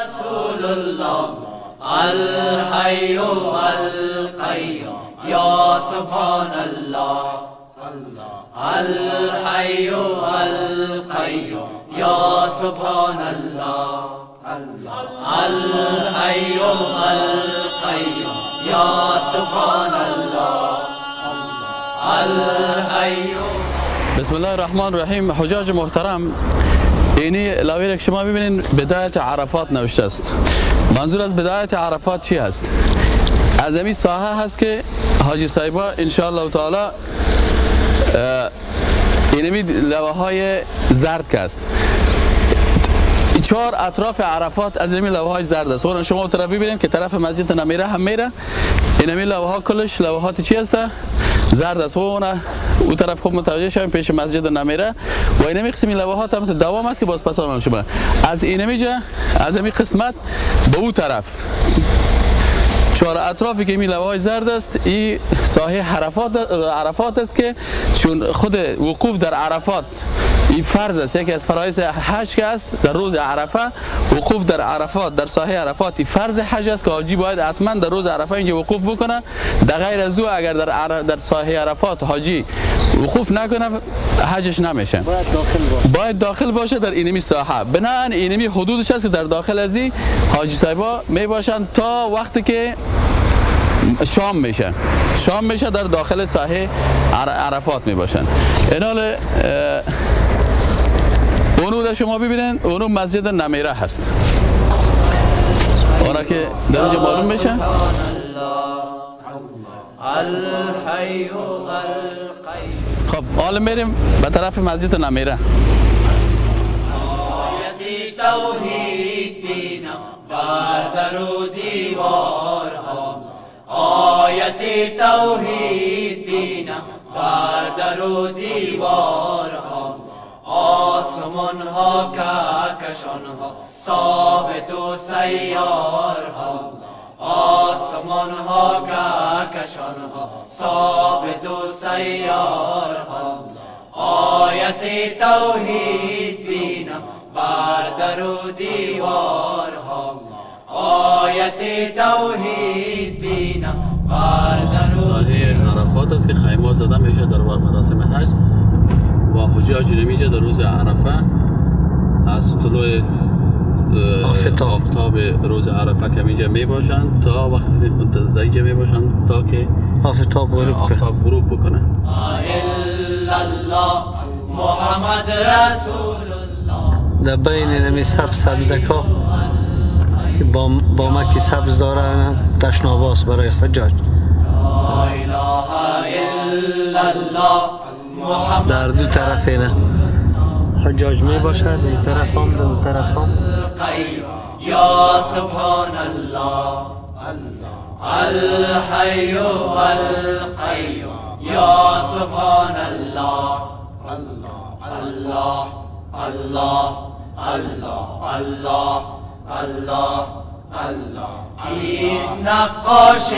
رسول الله الحي القيوم يا سبحان الله الحي القيوم يا سبحان الله الحي القيوم يا سبحان الله الحي. بسم الله الرحمن الرحیم. حجاج محترم، اینی لوحه که شما ببینین بدایت عرفات نوشته است. منظور از بدایت عرفات چی هست؟ از همین ساحه هست که حاجی صاحبا ان شاء الله تعالی اینمی لوحه های زرد که است، چهار اطراف عرفات از اینمی لوحه های زرد است. اون شما طرف ببینید که طرف مسجد نمیره هم میره، اینمی لوحه ها کلش لوحات چی هست؟ زرد است. و اون طرف خوب متوجه شویم پیش مسجد نمیره و اینمی قسم لوحات هم دوام است که باز پس آن شما از اینمی جا، از اینمی قسمت به اون طرف، چهار اطرافی که این لوحه های زرد است، این ساحه عرفات است که چون خود وقوف در عرفات این فرض است، یکی از فرایض حج که است، در روز عرفه وقوف در عرفات، در ساحه عرفات، این فرض حج است که حاجی باید حتما در روز عرفه اینجا وقوف بکنه. در غیر از او اگر در ساحه عرفات حاجی وقوف نکنه، حجش نمیشه. باید داخل باشه. باید داخل باشه در اینمی ساحه. بنابراین اینمی حدودش است که در داخل از این حاجی صاحبا می باشند تا وقتی که شام میشه. شام میشه در داخل ساحه عرفات می باشند. اینال اونو را شما ببینین، اونو مسجد نمیره هست، اونها که در اونجا معلوم میشه. الحي القيوم. خب، حالا میریم به طرف مسجد نمیره. آیت توحید بینم بر در و دیوارها، آیت توحید بینم بر در و دیوارها، آسمان ها، کهکشان ها، ثابت و سیارها، آسمان ها، کهکشان ها، ثابت و سیارها، آیت توحید بینم بر در و دیوارها، آیت توحید بینم بر در و ساحه عرفات است که خیمه زده میشه در مراسم حج و حجاج نمیجه در روز عرفه از طلوع آفتاب. آفتاب روز عرفه که میجه می باشند تا وقتی در اینجا می باشند تا که آفتاب غروب کرد. آفتاب غروب بکنه. الا الله محمد رسول الله. در بین نمی سبز سبزکا که بامکی سبز داره، تشناباس برای حجاج. لا اله الا الله محمد در دو طرف اینه حجاج می باشد، این طرف هم، دو طرف هم. القيوم يا سبحان الله الحي القيوم يا سبحان الله الله الله الله الله الله الله. کیست نقاش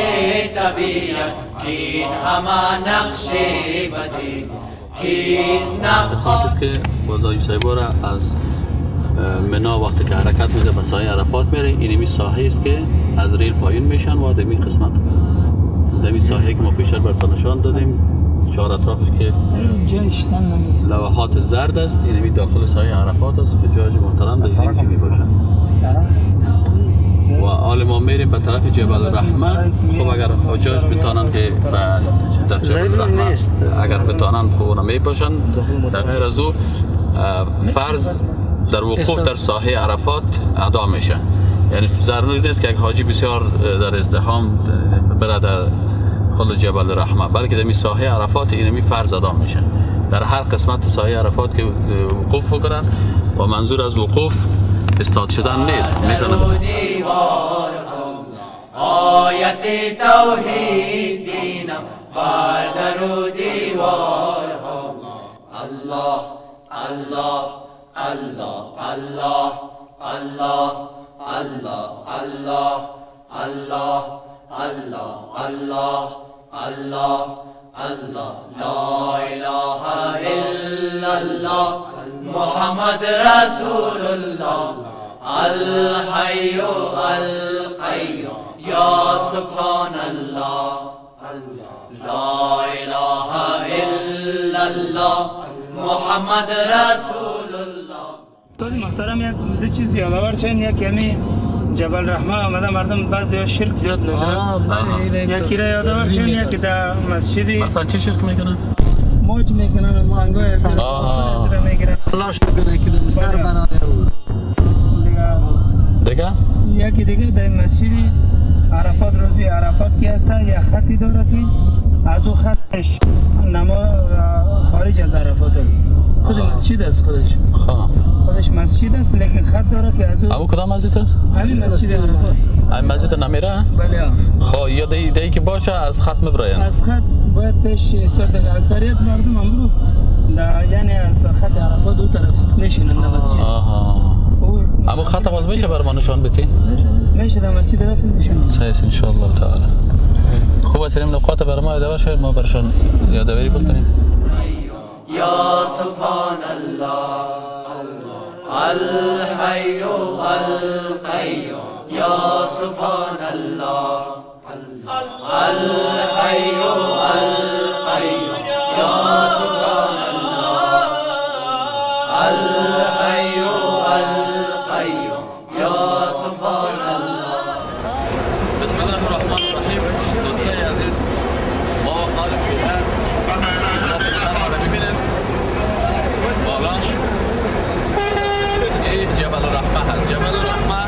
طبیعت کین همه نقش بدی؟ کیست قسمت نقاش است که باز حاجی صاحبا را از منا وقتی که حرکت میده به ساحه عرفات میره، اینمی ساحه است که از ریل پایین میشن و دمی قسمت، دمی ساحه که ما پیشتر براتون نشان دادیم، چهار اطرافش که لوحات زرد است، اینمی داخل ساحه عرفات است. حجاج محترم در اینمی می باشن و حال ما میریم به طرف جبل الرحمه. خب، اگر حجاج بتانند که به در جبل ضروری الرحمه نیست. اگر بتانند، خب اونا می باشن. در غیر از او فرض در وقوف در ساحه عرفات ادا میشه. یعنی ضروری نیست که یک حاجی بسیار در ازدحام بره در خود جبل رحمه، بلکه در می ساحه عرفات اینمی فرض ادا میشه. در هر قسمت ساحه عرفات که وقوف بکنن و منظور از وقوف استاد شدن نیست، میتونه دیوارها آیت توحید بینم بر در و دیوارها. الله الله الله الله الله الله الله الله الله الله الله الله. لا اله الا الله محمد رسول الله. الحي القيوم يا سبحان الله لا اله الا الله محمد رسول الله. استاد محترم، یک دو چیز یادآور شوین. یک یعنی جبل رحمه آمده، مردم بعضی شرک زیاد میکنن. یکی را یادآور شوین، یکی در مسجد. مثلا چه شرک میکنن؟ موج میکنن، سنگای آه. میگیرن. تلاش میکنه که در سر برای او. دیگه؟ یکی دیگه در مسجد عرفات، روزی عرفات که هست، یک خطی داره که از او خطش نما خارج از عرفات است. خود مسجد است خودش. خب. خودش مسجد است، لیکن خط داره که از او. ابو کدام مسجد است؟ همین مسجد عرفات. این مسجد نمیره؟ بله. خب، یا دی که باشه از خط مبراین. از خط باید پیش ایستاد. اکثریت مردم امروز یعنی از خط عرفات دو طرف میشینن در مسجد. آها، اما خط باز میشه بر ما نشان بدی؟ میشه، در مسجد رفتیم نشان. صحیح، ان شاء الله تعالی. خوب است، این نقاط بر ما یادآور شوید، ما برشان یادآوری بکنیم. یا سبحان الله الحي القيوم یا سبحان الله الحي القيوم یا سبحان الله الحي القيوم یا سبحان الله. بسم الله الرحمن الرحیم. دوستای عزیز، ما حال فعلا شما پشت سر ما رو میبینید، بالا این جبل الرحمه هست، جبل الرحمه.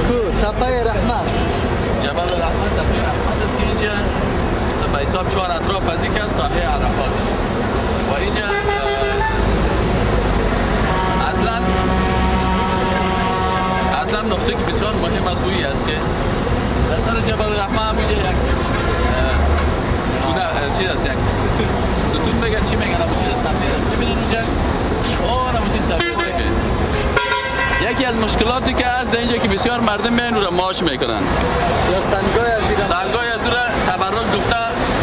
کو تپه رحمت. جبل الرحمه، تپه رحمت است که اینجا به حساب چهار اطراف از این که ساحه عرفات است و اینجا اصلا نقطه که بسیار مهم است اویی است که در سر جبل الرحمه هم اینجا یک تونه چیز است، یک ستون میگن، چی میگن، همون چیز سفید است. ببینید اونجا، آه، همون چیز سفید که یکی از مشکلاتی که هست در اینجا که بسیار مردم میان او را ماش میکنن. یا سنگای از ایران. سنگای از او را تبرک گفته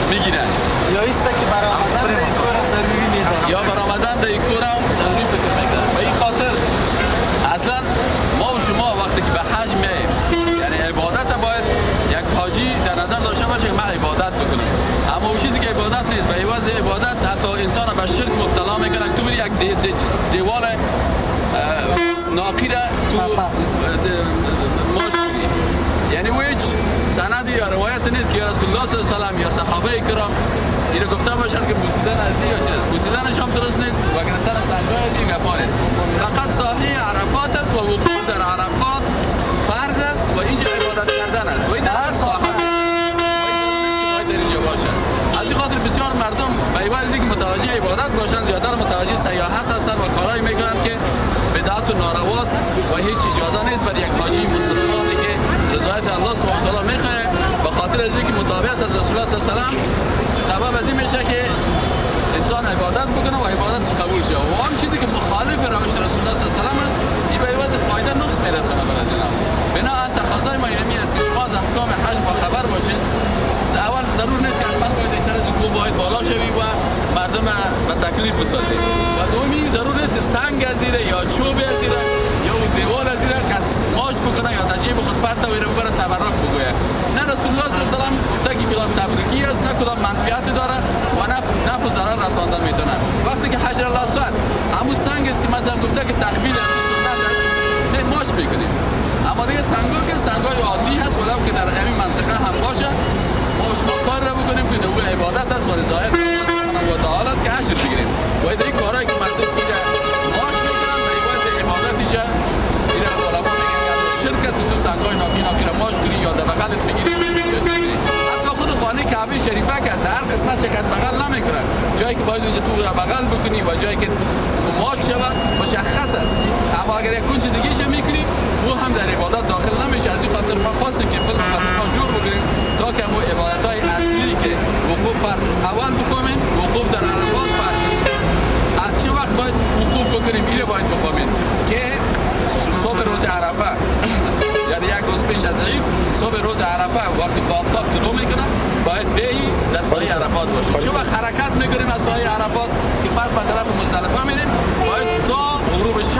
میگیرن. یا ایست که برآمدن به این کار ضروری میدانند. یا برآمدن در این کوه را ضروری فکر میکنن. به این خاطر اصلا ما و شما وقتی که به حج میاییم، یعنی عبادت، باید یک حاجی در نظر داشته باشه که من عبادت بکنم. اما اون چیزی که عبادت نیست، به عوض عبادت حتی انسان به شرک مبتلا میکنن. تو بری یک دیوار ناقی را تو ماش کنی، یعنی او هیچ سندی یا روایت نیست که یا رسول الله صلی الله علیه و سلم یا صحابه کرام اینو گفته باشن که بوسیدن از این یا چیز، بوسیدنش هم درست نیست. وگرنه سنگای این گپا نیست. فقط ساحه عرفات است و وقوف در عرفات فرض است و اینجا عبادت کردن است و این در هر ساحه و این ضرور نیست که باید در اینجا باشه. از این خاطر بسیار مردم به عوض اینکه متوجه عبادت باشن، زیادتر متوجه سیاحت هستن و کارهایی میکنن که بدعت و نارواست و هیچ اجازه نیست برای یک حاجی مسلمانی که رضایت الله سبحانه و تعالی میخواه. به خاطر از اینکه متابعت از رسول الله صلی الله علیه و سلم سبب از این میشه که انسان عبادت بکنه و عبادتش قبول شه و آن چیزی که مخالف روش رسول الله صلی الله علیه و سلم است، این به عوض فایده نقص میرسانه بر از اینا. بناءً تقاضای ما اینمی است که شما از احکام حج با خبر باشین. اول ضرور نیست که حتما باید سر از کوه باید بالا شوی و مردم به تکلیف بسازی و دومی ضرور نیست که سنگ از زیره یا چوب از زیره یا اون دیوار از زیره کس ماچ بکنه یا در جیب خود پرته و ایره ببره تبرک بگویه. نه رسول الله صلی الله علیه و سلم گفته که کدام تبرکی است، نه کدام منفعت داره و نه نفع و ضرر رساندن میتونه. وقتی که حجر الاسود همون سنگ است که مثلا گفته که تقبیل از سنت است، نه ماچ میکنیم. اما دیگه سنگا که سنگای عادی هست، ولو که در همین منطقه هم باشه، ما شما کار را بکنیم که او عبادت است و رضایت الله سبحانه و تعالی است که اجر بگیریم. و این کارهایی که مردم میره ماچ میکنن و عوض عبادت اینجا، اینا علما میگن که شرک است. تو سنگای ناکی ناکی را ماچ کنی یا در بغلت بگیری یا چیز کنی. حتی خود خانه کعبه شریفه که از هر قسمت چه از بغل نمیکنن، جایی که باید اونجا تو را بغل بکنی و جایی که ماچ شود مشخص است. اما اگر یک کنج دیگه میکنیم، او هم در عبادت داخل نمیشه. از این خاطر ما خواستیم که فیلم بر شما جور بکنیم تا که همون عبادت های اصلی که وقوف فرض است اول بفهمیم. وقوف در عرفات فرض است. از چه وقت باید وقوف بکنیم، اینو باید بفهمیم که صبح روز عرفه، یعنی یک روز پیش از عید، صبح روز عرفه وقتی که آفتاب طلوع میکنه باید بیایی در ساحه عرفات باشی. چه وقت حرکت میکنیم از ساحه عرفات که پس به طرف مزدلفه میریم، باید تا غروب شمس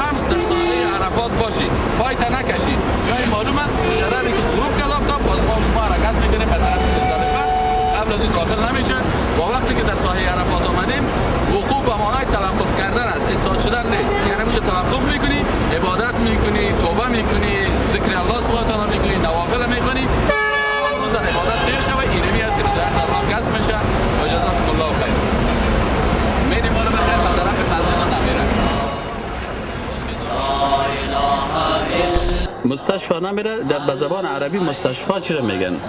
مستشفى نمیره. در به زبان عربی مستشفى چی را میگن؟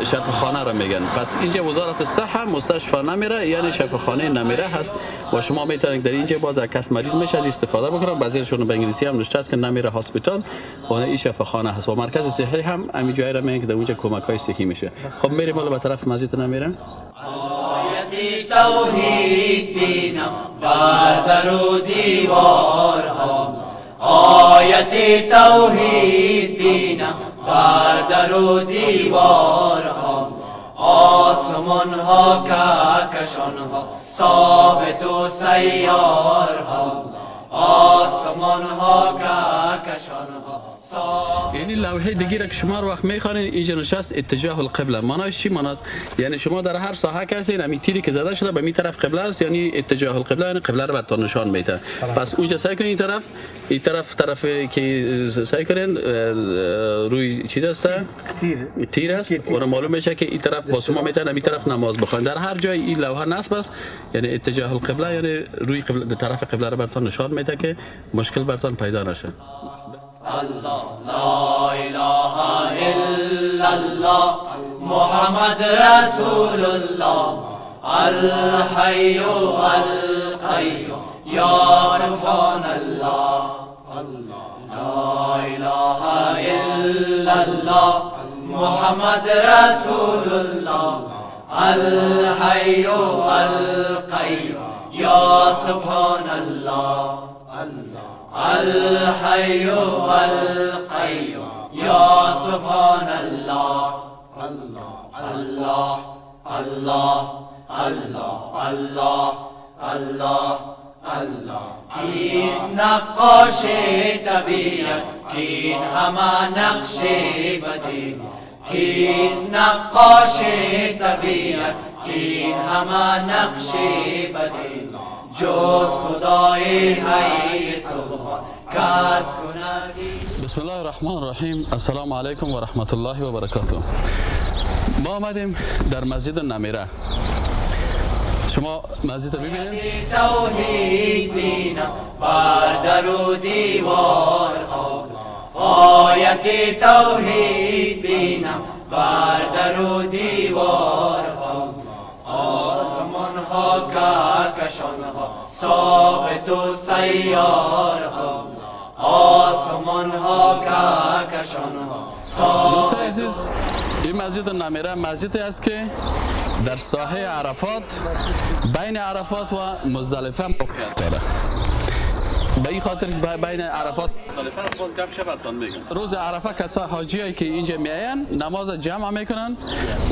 شفاخانه را میگن. پس اینجا وزارت الصحه مستشفى نمیره، یعنی شفاخانه نمیره هست و شما میتونید در اینجا باز کس مریض میشه از استفاده بکنن. بعضیشون به انگلیسی هم نوشته است که نمیره hospital و این شفاخانه هست و مرکز صحی هم همین جای را میگن که در اونجا کمک های صحی میشه. خب میریم حالا به طرف مسجد نمیره. آیت توحید بینم بر در و دیوارها، آیت توحید بینم بر در و دیوارها، آسمان ها کهکشان ها ثابت و سیارها، آسمان ها کهکشان ها ثابت. یعنی لوحه دیگه را که شما رو وقت میخوانید اینجا نشست اتجاه القبله. معناش چی معناست؟ یعنی شما در هر ساحه که هستین همین تیری که زده شده به می طرف قبله است، یعنی اتجاه القبله، یعنی قبله رو براتون نشان میده. پس اونجا سعی کنین این طرف، این طرف طرف که سعی کنین روی چیز است؟ تیر است و معلوم میشه که این طرف با شما میتونن این طرف نماز بخوانید. در هر جای این لوحه نصب است، یعنی اتجاه القبله، یعنی روی قبله، طرف قبله رو براتون نشان میده که مشکل براتون پیدا نشه. الله لا اله الا الله محمد رسول الله الحي القيوم یا سبحان الله. لا اله الا الله محمد رسول الله الحي القيوم یا سبحان الله. الحي القيوم یا سبحان الله. الله الله الله الله الله الله. کیست نقاش طبیعت کین همه نقش بدی، کیست نقاش طبیعت کین همه نقش بدی، جز خدای حی سبحان کس کند. بسم الله الرحمن الرحیم. السلام علیکم و رحمت الله و برکاته. ما آمدیم در مسجد نمیره. شما مسجد رو ببینید. توحید بینم بر در و دیوارها، آیت توحید بینم بر در و دیوارها، آسمان ها کهکشان ها ثابت و سیارها، آسمان ها کهکشان ها ثابت. دوستان عزیز، این مسجد نمیره مسجدی است که در ساحه عرفات بین عرفات و مزدلفه موقعیت داره. به این خاطر که بین عرفات مزدلفه است، باز گپ شبتان میگم. روز عرفه کسا حاجیایی که اینجا میاین نماز جمع میکنن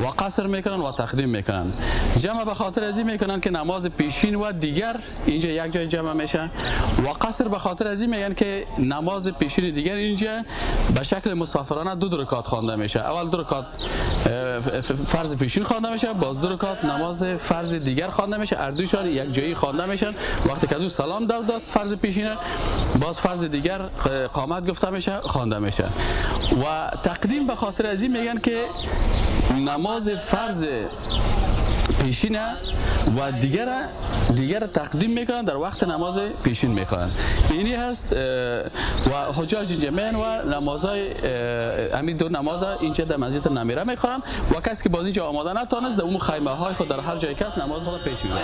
و قصر میکنن و تقدیم میکنن. جمع به خاطر از این میکنن که نماز پیشین و دیگر اینجا یک جای جمع میشه و قصر به خاطر از این میگن که نماز پیشین دیگر اینجا به شکل مسافرانه دو رکعت خوانده میشه. اول دو رکعت فرض پیشین خوانده میشه، باز دو رکعت نماز فرض دیگر خوانده میشه، هر دوشان یک جایی خوانده میشن. وقتی که از او سلام داد فرض پیشینه، باز فرض دیگر قامت گفته میشه خوانده میشه. و تقدیم به خاطر از این میگن که نماز فرض پیشینه و دیگر تقدیم میکنن در وقت نماز پیشین میخوانن. اینی هست و حجاج اینجا میان و نمازهای همین دو نماز اینجا در مسجد نمیره میخوانن و کسی که باز اینجا آماده نتانست در اون خیمه های خود در هر جای کس نماز خود پیش میبرن.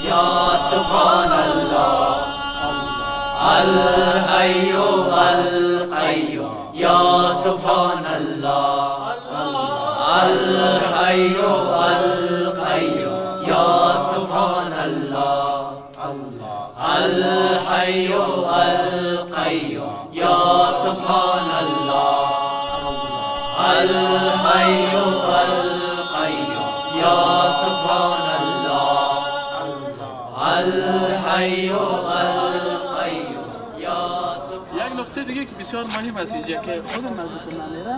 یا سبحان الله الحي القيوم یا سبحان الله الحي القيوم یا سبحان الله الحي القيوم یا سبحان الله الحي القيوم یا سبحان الله الحي القيوم یا سبحان. یک نکته دیگه که بسیار مهم است اینجا که خود مسجد نمیره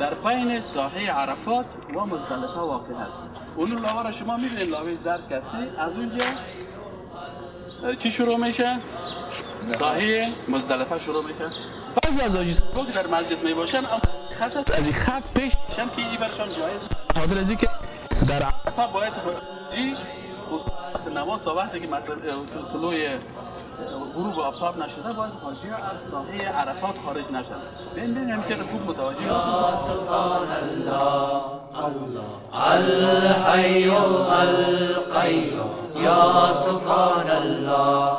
در بین ساحه عرفات و مزدلفه واقع است. اون لاوه را شما میبینید، لاوه زرد که هستی، از اونجا چی شروع میشه؟ ساحه مزدلفه شروع میشه. بعضی از حاجی صاحبا که در مسجد میباشن اما خط است، از این خط پیش میشن که این برشان جایز، خاطر از اینکه در عرفه باید حاجی خصوصا نماز تا وقتی که طلوع غروب آفتاب نشده باید حاجی از ساحه عرفات خارج نشد. ببین که خوب متوجه یا سبحان الله الحي القيوم یا سبحان الله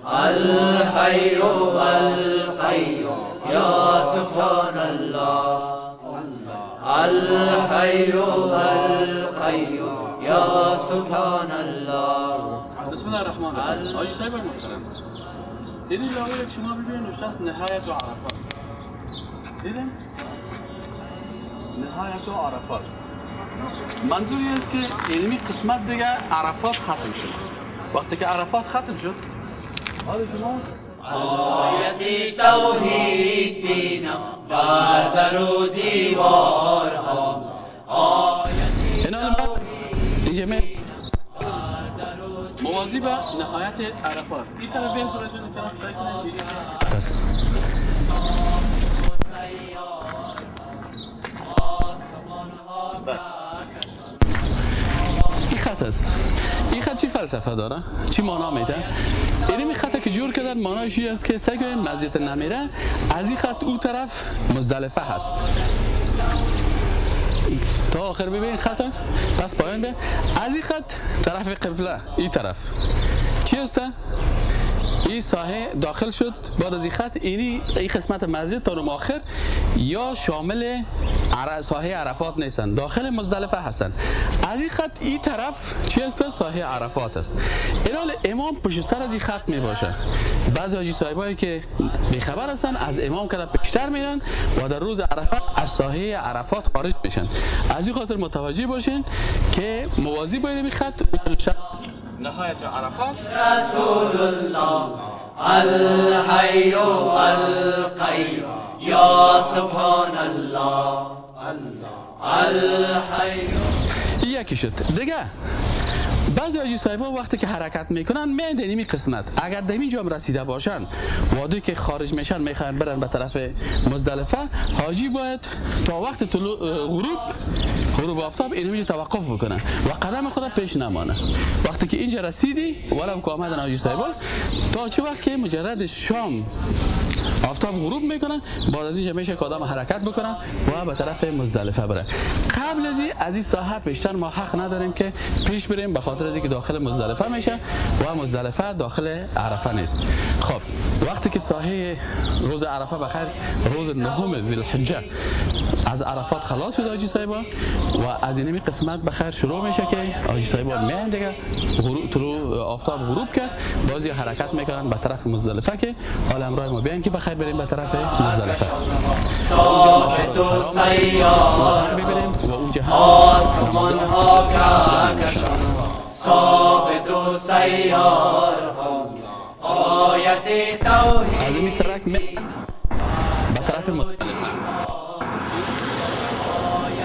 الحي القيوم یا سبحان الله الحي القيوم یا سبحان الله. بسم الله الرحمن الرحیم. حاجی صاحب محترم، دیدین لاوی که شما ببینید نوشته است نهایت عرفات. دیدین؟ نهایت عرفات منظوری است که علمی قسمت دیگه عرفات ختم شد. وقتی که عرفات ختم شد حالا شما آیت توحید بینم بر در و دیوارها، آیت اینجا موازی به نهایت عرفات. این طرف بیان صورتون، این طرف این خط است. این خط چی فلسفه داره؟ چی معنا میده؟ این خط که جور کردن معنایش این است که سعی کنین مسجد نمیره از این خط او طرف مزدلفه هست. تا آخر ببین خط، پس پایان به از این خط طرف قبله این طرف چی هست؟ این ساحه داخل شد. بعد از این خط اینی این قسمت مسجد تا آخر یا شامل ساحه عرفات نیستن، داخل مزدلفه هستن. از این خط این طرف چی هست؟ ساحه عرفات است. اینال امام پشت سر از این خط می باشه. بعضی حاجی صاحبایی که بیخبر هستن از امام که پیشتر میرن و در روز عرفه از ساحه عرفات خارج میشن. از این خاطر متوجه باشین که موازی باید این خط نهایت عرفات. رسول الله الحي القيوم یا سبحان الله الحي. یکی شد دیگه. بعضی حاجی صاحبا وقتی که حرکت میکنن میان در این قسمت، اگر در اینجا هم رسیده باشن وادی که خارج میشن میخوان برن به طرف مزدلفه، حاجی باید تا وقت طلوع غروب آفتاب اینجا توقف بکنه و قدم خود پیش نمانه. وقتی که اینجا رسیدی ولو که آمدن حاجی صاحبا تا چه وقت که مجرد شام آفتاب غروب میکنه، بعد از اینجا میشه که آدم حرکت بکنه و به طرف مزدلفه بره. قبل از این ساحه پیشتر ما حق نداریم که پیش بریم، به خاطر اینکه داخل مزدلفه میشه و مزدلفه داخل عرفه نیست. خب وقتی که ساحه روز عرفه بخیر روز نهم ذی الحجه از عرفات خلاص شد حاجی صاحبا و از اینمی قسمت بخیر شروع میشه که حاجی صاحبا میان دیگه طلوع آفتاب غروب کرد، بازی حرکت میکنن به طرف مزدلفه که حالا همراه ما بیان که بخیر بریم به طرف مزدلفه. ثابت و سیار ببینیم و اونجا هم آسمان ها کهکشان ثابت و سیار ها آیت توحید. از این سرک به طرف مزدلفه.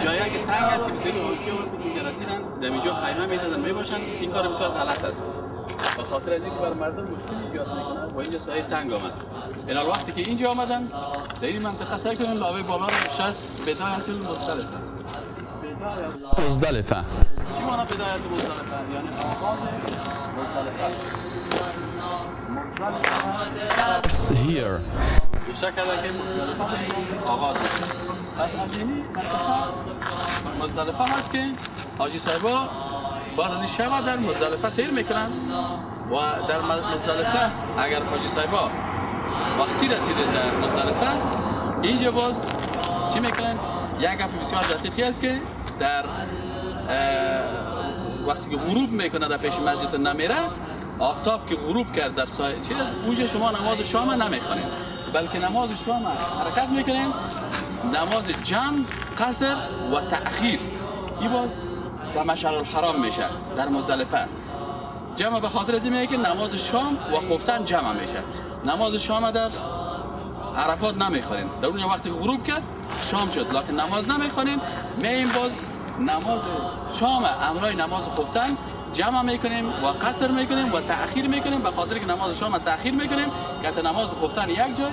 جایی که تنگ است که بسیاری حاجی وقتی اینجا رسیدن در اینجا خیمه میزدن میباشن. این کار بسیار غلط است، به خاطر از اینکه بر مردم مشکل ایجاد میکنه و اینجا ساحه تنگ آمد. این وقتی که اینجا آمدن در این منطقه سعی کنن لاوه بالا رو نشست بدایت المزدلفه. مزدلفه چی معنی بدایت مزدلفه؟ یعنی آغاز مزدلفه. Here شکل که مزدلفه آغاز میشه. پس از اینی مزدلفه هست که حاجی صاحبا بعد از این شب در مزدلفه تیر میکنن و در مزدلفه اگر حاجی صاحبا وقتی رسیده در مزدلفه اینجا باز چی میکنن؟ یک گپ بسیار دقیقی است که در وقتی که غروب میکنه در پیش مسجد نمیره، آفتاب که غروب کرد در سایه چیز اونجا شما نماز شام نمیخوانید، بلکه نماز شام حرکت میکنیم، نماز جمع، قصر و تأخیر. این باز در مشعر الحرام میشه در مزدلفه. جمع به خاطر از این میگه که نماز شام و خفتن جمع میشه. نماز شام در عرفات نمیخوانیم، در اونجا وقتی غروب کرد شام شد، لکن نماز نمیخوانیم. میایم باز نماز شام امرای نماز خفتن جمع میکنیم و قصر میکنیم و تأخیر میکنیم، به خاطر که نماز شام تأخیر میکنیم که نماز خفتن یک جای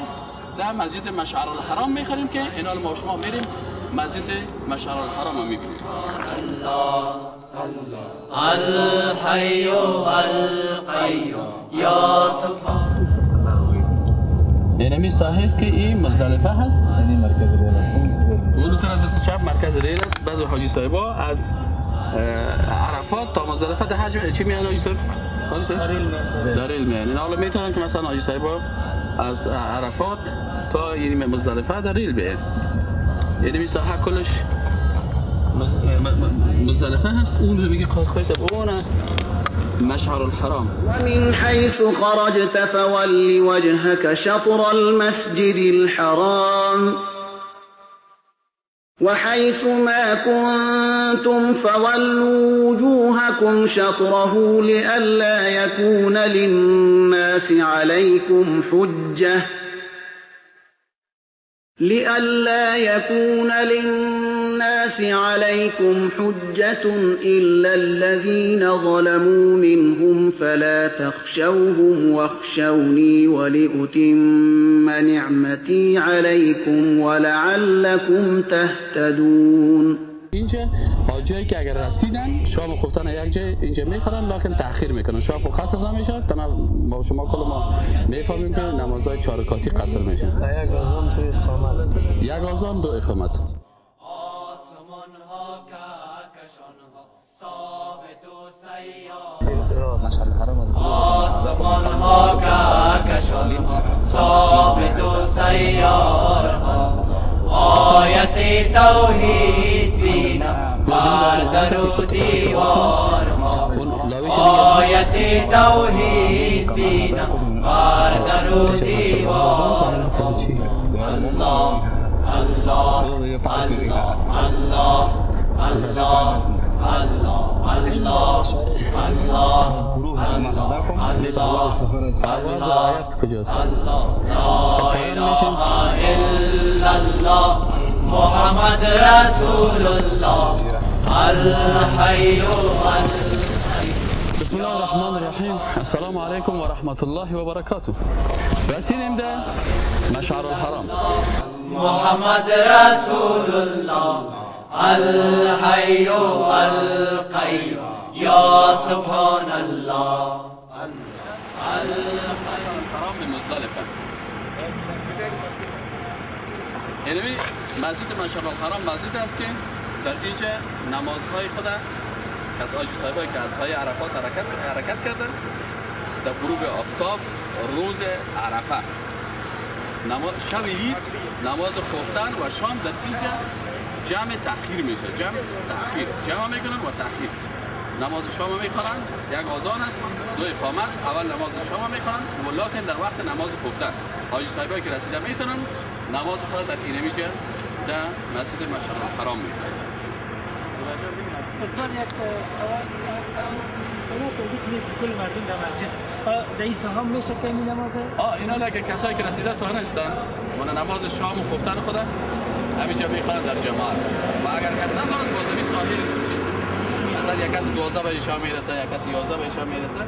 در مسجد مشعر الحرام میخوریم که اینا ما شما میریم مسجد مشعر الحرام رو میبینیم. الله الحي القيوم یا سبحان. اینمی ساحه است که این مزدلفه هست. یعنی مرکز ریل است. اون طرف دست چپ مرکز ریل است. بعضی حاجی صاحبا از عرفات تا مزدلفه در حجم چی میان حاجی صاحب؟ در ریل میان. این حالا میتونن که مثلا حاجی صاحبا از عرفات تا یعنی مزدلفه در ریل بیان. یعنی ساحه کلش مزدلفه هست. اون رو میگه خواهی صاحب اون مشعر الحرام. ومن حيث خرجت فول وجهك شطر المسجد الحرام وحيث ما كنتم فولوا وجوهكم شطره لئلا يكون للناس عليكم حجة لئلا يكون للناس عليكم حجة إلا الذين ظلموا منهم فلا تخشوهم واخشوني ولأتم نعمتي عليكم ولعلكم تهتدون. اینجا حاجایی که اگر رسیدن شام خفتن یک جای اینجا میخورن، لکن تأخیر میکنن. شام خب قصر نمیشه. تنها ما شما کل ما میفهمیم که نمازهای 4 رکعتی قصر میشه. یک آذان دو اقامت. یک آذان دو اقامت. آسمان ها کهکشان ها ثابت و سیار. آسمان ها کهکشان ها ثابت و سیار ها. آیت توحید بینم بر در و دیوار ها. آیت توحید بینم بر در و دیوار ها. الله الله الله الله الله الله الله الله الله. آیت کجاست؟ لا اله الا الله محمد رسول الله الحي القیوم. بسم الله الرحمن الرحیم. السلام علیکم و رحمت الله و برکاته. رسیدیم در مشعر الحرام. محمد رسول الله الحي القیوم یا سبحان الله. الحرام مزدلفه. یعنی مسجد مشعر الحرام مسجد است که در اینجا نمازهای خود از حاجی صاحبایی که از های عرفات حرکت کردن در غروب آفتاب روز عرفه نماز شب عید نماز خفتن و شام در اینجا جمع تأخیر میشه. جمع تأخیر جمع میکنن و تأخیر نماز شام میخوانن. یک آذان است، دو اقامت. اول نماز شام میخوانن ولکن در وقت نماز خفتن حاجی صاحبایی که رسیده میتونن نماز خود در اینمیجا در مسجد مشعر الحرام میخوانن. استاد یک سوال کل مردم در مسجد رئیس هم میشه که این نماز اینا که کسایی که رسیده تا هستن من نماز شام و خفتن خود همینجا میخوانن در جماعت. و اگر کس ندارست باز نمی ساحل چیز مثلا یک کس 12 بجه شام میرسه، یک کس 11 بجه شام میرسه،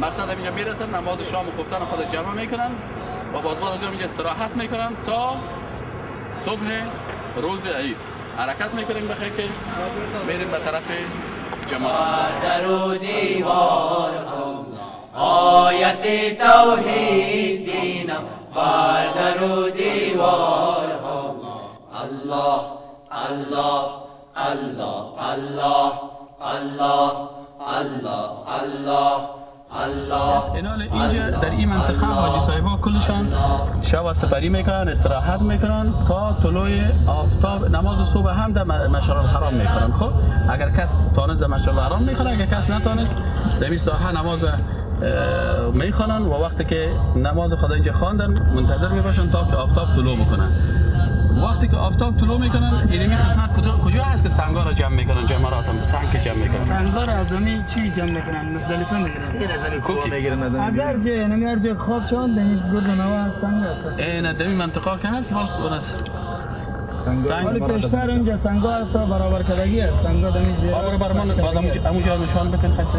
مقصد همینجا میرسن نماز شام و خفتن خود جمع میکنن و باز از اینجا استراحت میکنن تا صبح روز عید حرکت میکنیم بخیر که میریم به طرف جماعت. در و دیوار ها آیت توحید بینم بر در و دیوار ها. الله الله الله الله الله الله الله الله. اینال اینجا در این منطقه حاجی صاحبا کلشان شب سپری میکنن، استراحت میکنن تا طلوع آفتاب. نماز صبح هم در مشعر الحرام میکنن. خب اگر کس تانست در مشعر الحرام میکنه، اگر کس نتانست در این ساحه نماز میخوانن و وقتی که نماز خدا اینجا خواندن منتظر میباشن تا که آفتاب طلوع بکنن. وقتی که آفتاب طلوع میکنن اینمی قسمت کجا هست که سنگا را جمع میکنن؟ جمرات هم سنگ که جمع میکنن. سنگا را از اون چی جمع میکنن؟ مزدلفه میگیرن. کوکی میگیرن از هر جای، یعنی هر جای خواب شوند یعنی گرد نوا سنگ است. این دمی منطقه که هست باز اون است. سنگ ولی پیشتر اونجا سنگا هست تا برابر کردگی است. سنگا دمی برو برمان بعد همونجا نشان بکن خسته.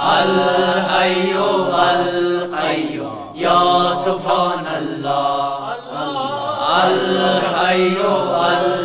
الحي القيوم یا سبحان الله. الحي القيوم.